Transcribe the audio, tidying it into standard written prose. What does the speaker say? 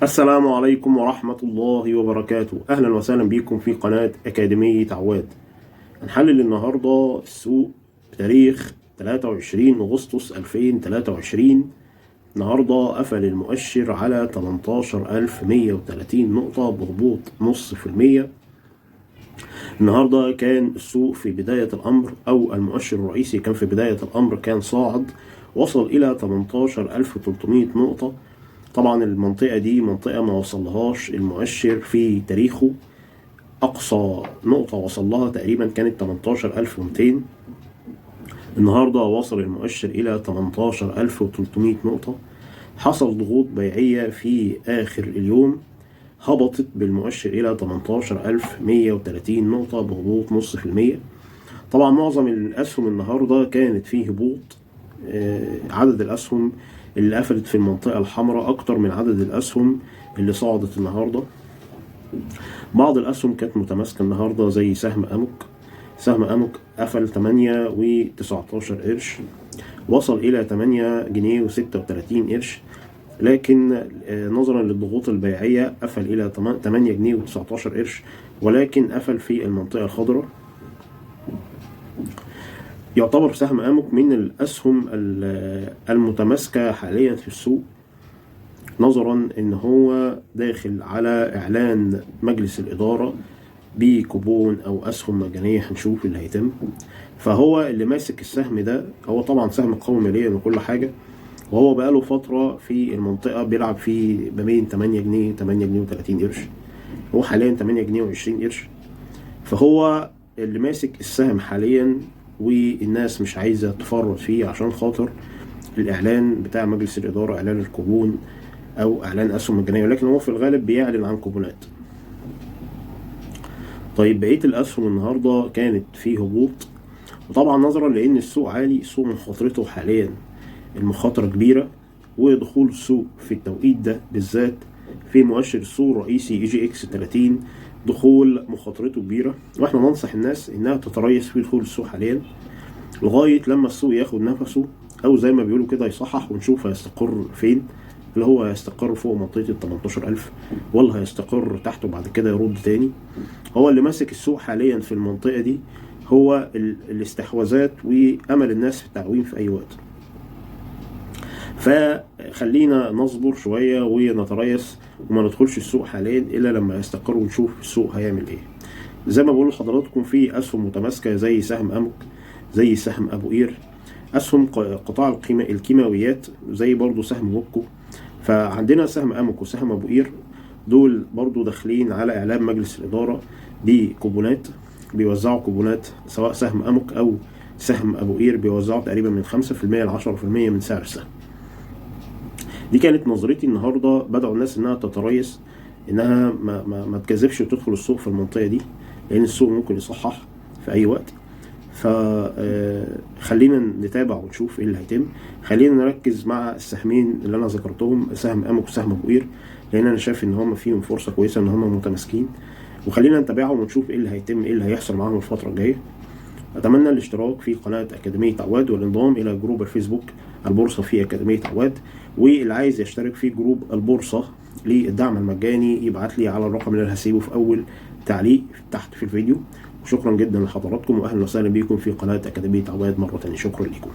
السلام عليكم ورحمة الله وبركاته. أهلا وسهلا بكم في قناة أكاديمية عواد. هنحلل النهاردة السوق بتاريخ 23 أغسطس 2023. النهاردة قفل المؤشر على 18130 نقطة بهبوط 0.5%. النهاردة كان السوق في بداية الأمر، أو المؤشر الرئيسي كان في بداية الأمر كان صاعد، وصل إلى 18300 نقطة. طبعا المنطقة دي منطقة ما وصلهاش المؤشر في تاريخه، أقصى نقطة وصل لها تقريبا كانت 18200. النهاردة وصل المؤشر إلى 18300 نقطة. حصل ضغوط بيعية في آخر اليوم، هبطت بالمؤشر إلى 18130 نقطة بهبوط 0.5%. طبعا معظم الأسهم النهاردة كانت فيه هبوط، عدد الأسهم اللي قفلت في المنطقة الحمراء أكتر من عدد الأسهم اللي صعدت النهاردة. بعض الأسهم كانت متماسكة النهاردة زي سهم أموك. سهم أموك قفل 8.19 قرش، وصل إلى 8 جنيه و36 قرش، لكن نظرا للضغوط البيعية قفل إلى 8 جنيه و19 قرش، ولكن قفل في المنطقة الخضراء. يعتبر سهم أموك من الأسهم المتماسكة حاليا في السوق، نظرا إن هو داخل على إعلان مجلس الإدارة بكوبون أو أسهم مجانية، هنشوف اللي هيتم. فهو اللي ماسك السهم ده، هو طبعا سهم قوي ماليا وكل حاجة، وهو بقاله فترة في المنطقة بيلعب في ما بين 8 جنيه 8 جنيه و30 قرش، هو حاليا 8 جنيه و20 قرش. فهو اللي ماسك السهم حاليا، والناس مش عايزة تفرط فيه عشان خاطر الإعلان بتاع مجلس الإدارة، إعلان الكوبون أو إعلان أسهم مجانية، ولكن هو في الغالب بيعلن عن كوبونات. طيب بقية الأسهم النهاردة كانت فيه هبوط، وطبعا نظرا لأن السوق عالي، السوق مخاطرته حاليا المخاطرة كبيرة، ودخول السوق في التوقيت ده بالذات في مؤشر السوق الرئيسي EGX 30 دخول مخاطرته كبيرة، واحنا ننصح الناس انها تتريث في دخول السوق حاليا لغاية لما السوق ياخد نفسه، او زي ما بيقولوا كده يصحح، ونشوف هيستقر فين، اللي هو هيستقر فوق منطقة ال 18000 ولا هيستقر تحته بعد كده يرد تاني. هو اللي ماسك السوق حاليا في المنطقة دي هو الاستحواذات وامل الناس في التعويم في اي وقت. فخلينا نصبر شوية ونتريث وما ندخلش السوق حاليا إلا لما يستقر ونشوف السوق هيعمل إيه. زي ما بقول لحضراتكم في أسهم متماسكة زي سهم أموك، زي سهم أبو قير، أسهم قطاع الكيماويات زي برضو سهم ووبكو. فعندنا سهم أموك وسهم أبو قير، دول برضو داخلين على إعلان مجلس الإدارة بكوبونات، بيوزعوا كوبونات سواء سهم أموك أو سهم أبو قير، بيوزعوا تقريبا من 5% ل 10% من سعر السهم. دي كانت نظرتي النهارده، بدعو الناس انها تتريث، انها ما تكذبش وتدخل السوق في المنطقة دي، لان السوق ممكن يصحح في اي وقت. فخلينا نتابع ونشوف ايه اللي هيتم. خلينا نركز مع السهمين اللي انا ذكرتهم، سهم اموك وسهم ابو قير، لان انا شايف ان هم فيهم فرصة كويسة، ان هم متماسكين، وخلينا نتابعهم ونشوف ايه اللي هيتم، ايه اللي هيحصل معاهم الفترة الجاية. اتمنى الاشتراك في قناة اكاديمية عواد والانضمام الى جروب الفيسبوك البورصة في اكاديمية عواد، واللي عايز يشترك في جروب البورصة للدعم المجاني يبعت لي على الرقم اللي انا هسيبه في اول تعليق تحت في الفيديو. وشكرا جدا لحضراتكم، واهلا وسهلا بكم في قناة اكاديمية عواد مرة تانية. شكرا لكم.